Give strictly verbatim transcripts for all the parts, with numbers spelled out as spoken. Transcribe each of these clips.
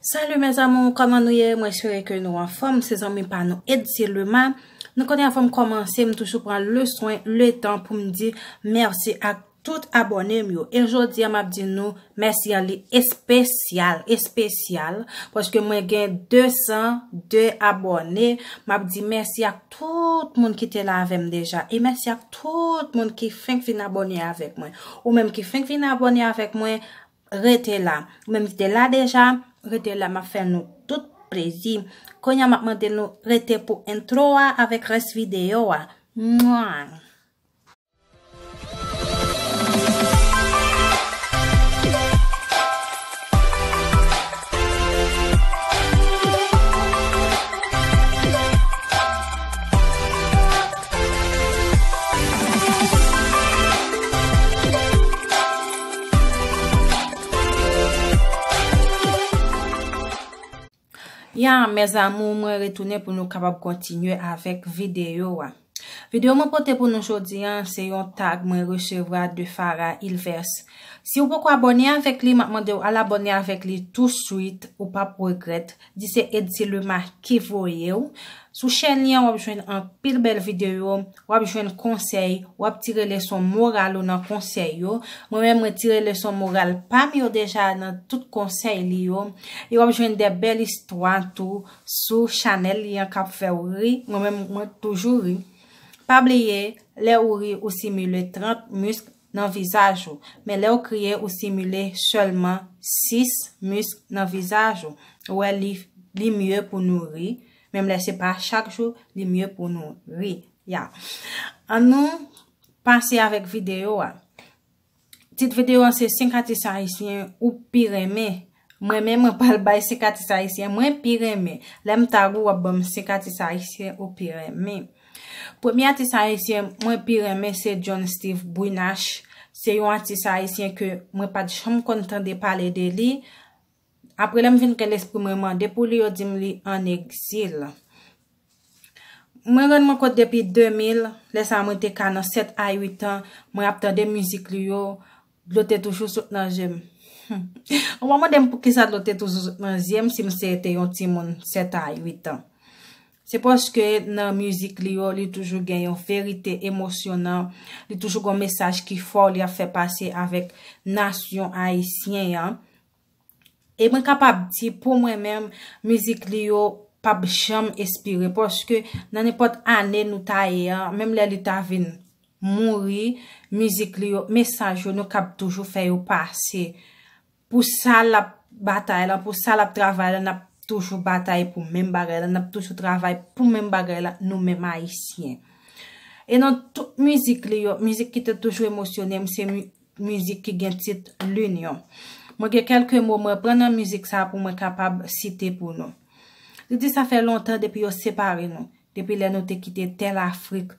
Salut mes amours, kòman nou ye? Mwen espere ke nou anfòm. Se zanmi pa nou Edsy Lema. Nou konnen avan m kòmanse, m toujou pran le swen, le tan pou m di mèsi ak tout abòne m yo. E jodi a m ap di nou mèsi an li espesyal, espesyal, paske mwen gen de san de abòne. M ap di mèsi ak tout moun ki te la avè m deja. E mèsi ak tout moun ki fenk vin abòne avèk mwen. Ou menm ki fenk vin abòne avèk mwen, rete la. Ou menm ki te la deja, rete la, m ap fè nou tout plezi. Kounye a m ap mande nou rete pou entwo a avèk rès videyo a. Mwa! Ya, mes amours, mwen retounen pou nou kapab kontinye avèk videyo a. Videyo mwen pote pou nou jodi a, se yon tag mwen resevwa de Farah Ilvers. Si w poko abòne avèk li, m ap mande w al abòne avèk li touswit, ou p ap regrèt. Di se Edsy Lema ki voye w. Sou chèn li an, w ap jwenn anpil bèl videyo, w ap jwenn konsèy, w ap tire leson moral ou nan konsèy yo. Mwen menm, mwen tire leson moral pa m yo deja nan tout konsèy li yo. E w ap jwenn de bèl istwa tou sou chanèl li an k ap fè w ri. Mwen menm, mwen toujou ri. Pa bliye, lè ou ri, ou simile trant misk nan vizaj ou. Men lè w kriye, ou simile sèlman sis misk nan vizaj ou. Ou wè, li, li mye pou nou ri. Menm lè se pa chak jou, li mye pou nou ri. Ya. Ann nou pase avèk videyo a. Tit videyo an se senk atis ayisyen ou pi renmen. Mwen menm, mwen pral bay senk atis ayisyen mwen pi renmen. Lè m tag ou, w ap ban m senk atis ayisyen ou pi renmen. Premye atis ayisyen mwen pi renmen se John Steve Brunache. Se yon atis ayisyen ke mwen pa t janm konn tande pale de li. Apre lè m vin gen lespri mwen mande pou li, yo di m li ann egzil. Mwen rann mwen kont depi de mil, lè sa a mwen te ka nan sèt a uit an, mwen ap tande mizik li yo, dlo te toujou sot nan je m. Ou pa mande m poukisa dlo te toujou sot nan je m si m se te yon timoun sèt a uit an. Se paske nan mizik li yo, li toujou gen yon verite emosyonan, li toujou gen yon mesaj ki fò li ap fè pase avèk nasyon ayisyen an. E mwen kapab di pou mwen menm, mizik li yo p ap janm espire, paske nan nenpòt ane nou ta ye an, menm lè li ta vin mouri, mizik li yo, mesaj yo, nou kab toujou fè yo pase. Pou sa l ap batay lan, pou sa l ap travay lan, n ap toujou batay pou menm bagay lan, n ap toujou travay pou menm bagay lan, nou menm ayisyen. E nan tout mizik li yo, mizik ki te toujou emosyonnen m, se mi-, mizik ki gen tit Linyon. Mwen gen kèlke mo mwen pran nan mizik sa a pou mwen kapab site pou nou. Li di sa fè lontan depi yo separe nou, depi lè nou te kite tè Lafrik,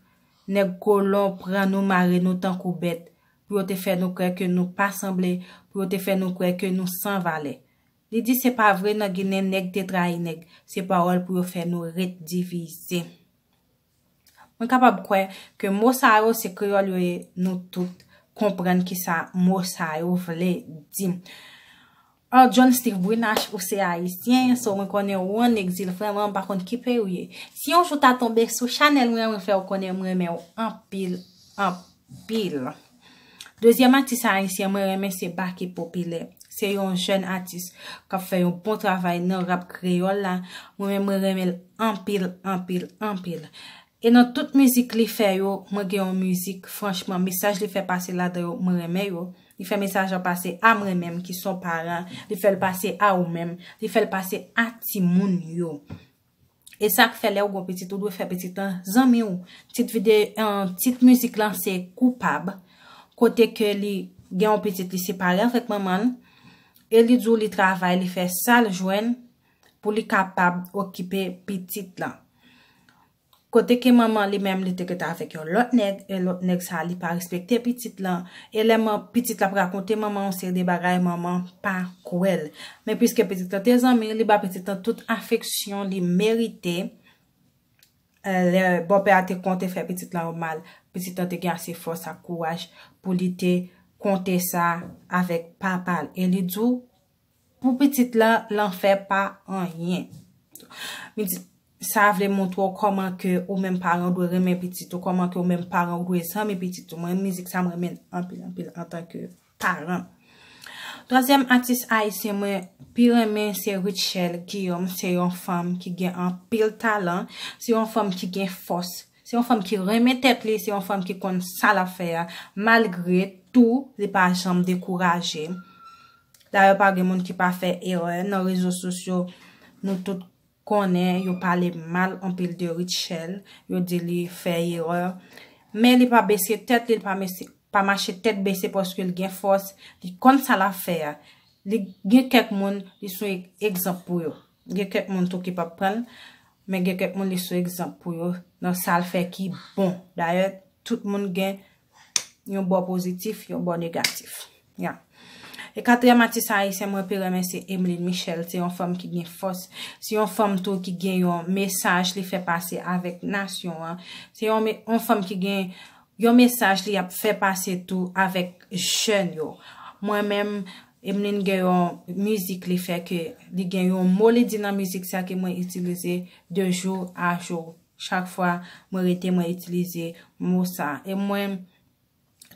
nèg kolon pran nou, mare nou tankou bèt, pou yo te fè nou kwè ke nou pa sanble, pou yo te fè nou kwè ke nou san valè. Li di se pa vre nan Ginen nèg te trayi nèg, se pawòl pou yo fè nou ret divize. Mwen kapab kwè ke mo sa yo se kreyòl yo ye, nou tout konprann kisa mo sa yo vle di. Ò, John Steve Brunache, ou se ayisyen, so mwen konnen ou ann egzil vrèman, m pa konn ki peyi w ye. Si yon jou w ta tonbe sou chanèl mwen, mwen fè w konnen mwen renmen w anpil, anpil. Dezyèm atis ayisyen mwen renmen se Baky Popilè. Se yon jèn atis k ap fè yon bon travay nan rap kreyòl la. Mwen menm mwen renmen l anpil, anpil, anpil. E nan tout mizik li fè yo, mwen gen yon mizik, franchman, mesaj li fè pase ladan yo, mwen renmen yo. Li fè mesaj lan pase a mwen menm ki s on paran, li fè l pase a ou menm, li fè l pase a timoun yo. E sa k fè lè ou gon pitit, ou dwe fè pitit lan zanmi w. Tit vide-, eh, tit mizik lan se Koupab, kote ke li gen yon pitit, li separe avèk manman l, e li di w li travay, li fè sa l jwenn pou li kapab okipe pitit lan. Kote ke manman li menm li te ret avèk yon lòt nèg, e lòt nèg sa a li pa respekte pitit lan, e lè man-, pitit la ap rakonte manman yon seri de bagay, manman pa kwè l. Men piske pitit lan te zanmi l, li ba pitit lan tout afeksyon li merite. Eh, lè bòpè a te konte fè pitit lan yon mal, pitit lan te gen ase fòs ak kouraj pou li te konte sa avèk papa l. E li di w, pou pitit la, lanfè pa anyen. Mizik sa vle montre w kòman ke ou menm paran ou dwe renmen pitit ou, kòman ke ou menm paran ou dwe zanmi pitit ou. Mwen, mizik sa, mwen renmen l anpil, anpil antanke paran. Twazyèm atis ayisyen mwen pi renmen se Rutshelle Guillaume. Se yon fanm ki gen anpil talan, se yon fanm ki gen fòs, se yon fanm ki renmen tèt li, se yon fanm ki konn sa l ap fè a, malgre tou, li pa janm dekouraje. Dayè, pa gen moun ki pa fè erè nan rezo sosyo. Nou tout konnen yo pale mal anpil de Rutshelle, yo di li fè erè. Men li pa bese tèt li, li pa mese, pa mache tèt bese paske li gen fòs, li konn sa l ap fè a. Li gen kèk moun, li se yon egzanp pou yo. Gen kèk moun tou ki p ap pran l, men gen kèk moun li se yon egzanp pou yo nan sa l fè ki bon. Dayè, tout moun gen yon bò pozitif, yon bò negatif. Ya. E katriyèm atis ayisyen mwen pi renmen se Emeline Michel. Se yon fanm ki gen fòs. Se yon fanm tou ki gen yon mesaj li fè pase avèk nasyon an. Se yon, me- yon fanm ki gen yon mesaj li ap fè pase tou avèk jèn yo. Mwen menm, Emeline gen yon mizik li fè ke li gen yon mo li di nan mizik sa ke mwen itilize de jou a jou. Chak fwa mwen rete, mwen itilize mo sa. E mwen,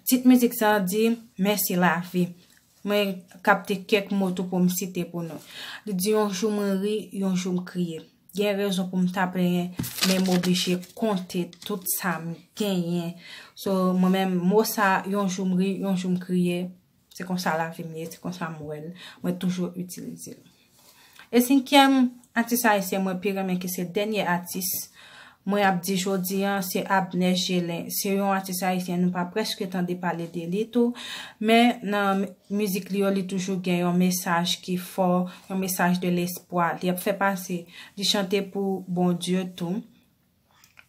tit mizik sa di, Mèsi lavi. Mwen kapte kèk mo tou pou m site pou nou. Li di, yon jou mwen ri, yon jou m kriye. Gen rezon pou m ta plenyen, men m oblije konte tout sa m genyen. So, mwen menm, mo sa, yon jou m ri, yon jou m kriye, se konsa lavi m ye, se konsa m wè l. Mwen toujou itilize l. E senkyèm atis ayisyen mwen pi renmen ki se dènye atis mwen ap di jodi an, se Abner Gelin. Se yon atis ayisyen nou pa prèske tande pale de li tou, men nan mizik li yo, li toujou gen yon mesaj ki fò, yon mesaj de lespwa. Li ap fè pase, li chante pou Bondye tou.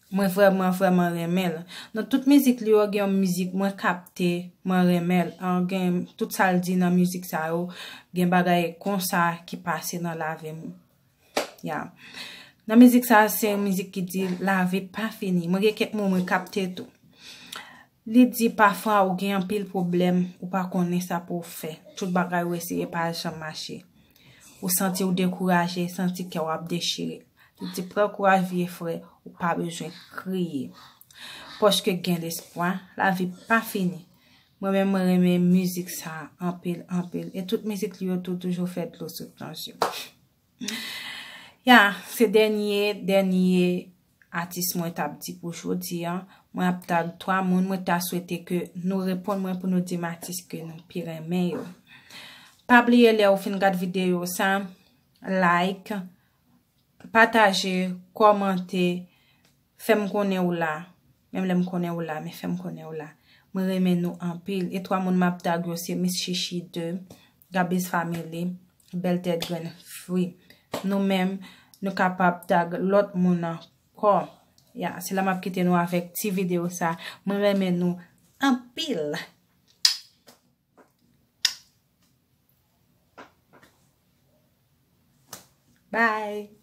Mwen vrèman, vrèman renmen l. Nan tout mizik li yo, gen yon mizik mwen kapte, mwen renmen l. An, gen tout sa l di nan mizik sa yo, gen bagay konsa ki pase nan lavi m. Ya. Nan mizik sa, se yon mizik ki di, lavi pa fini. Mwen gen kèk mo mwen kapte tou. Li di, pafwa ou gen anpil pwoblèm, ou pa konnen sa pou w fè. Tout bagay ou eseye pa janm mache. Ou santi w dekouraje, santi kè w ap dechire. Li di, pran kouraj vye frè, ou pa bezwen kriye. Paske gen lespwa, lavi pa fini. Mwen menm, mwen renmen mizik sa anpil, anpil. E tout mizik li yo tou toujou fè dlo sot nan je m. Ya, se dènye, dènye atis mwen t ap di pou jodi an. Mwen ap tag twa moun, mwen ta swete ke nou reponn mwen pou nou di m atis ke nou pi renmen yo. Pa bliye lè ou fin gad videyo sa, like, pataje, kòmante, fè m konnen ou la. Menm lè m konnen ou la, men fè m konnen ou la. Mwen renmen nou anpil. E twa moun m ap tag yo se Miss Chichi de, Gaby's Family, Bèl Tèt Grenn Fri. Nou menm, nou kapab tag lòt moun ankò. Ya, se la m ap kite nou avèk ti videyo sa. Mwen renmen nou anpil. Bye.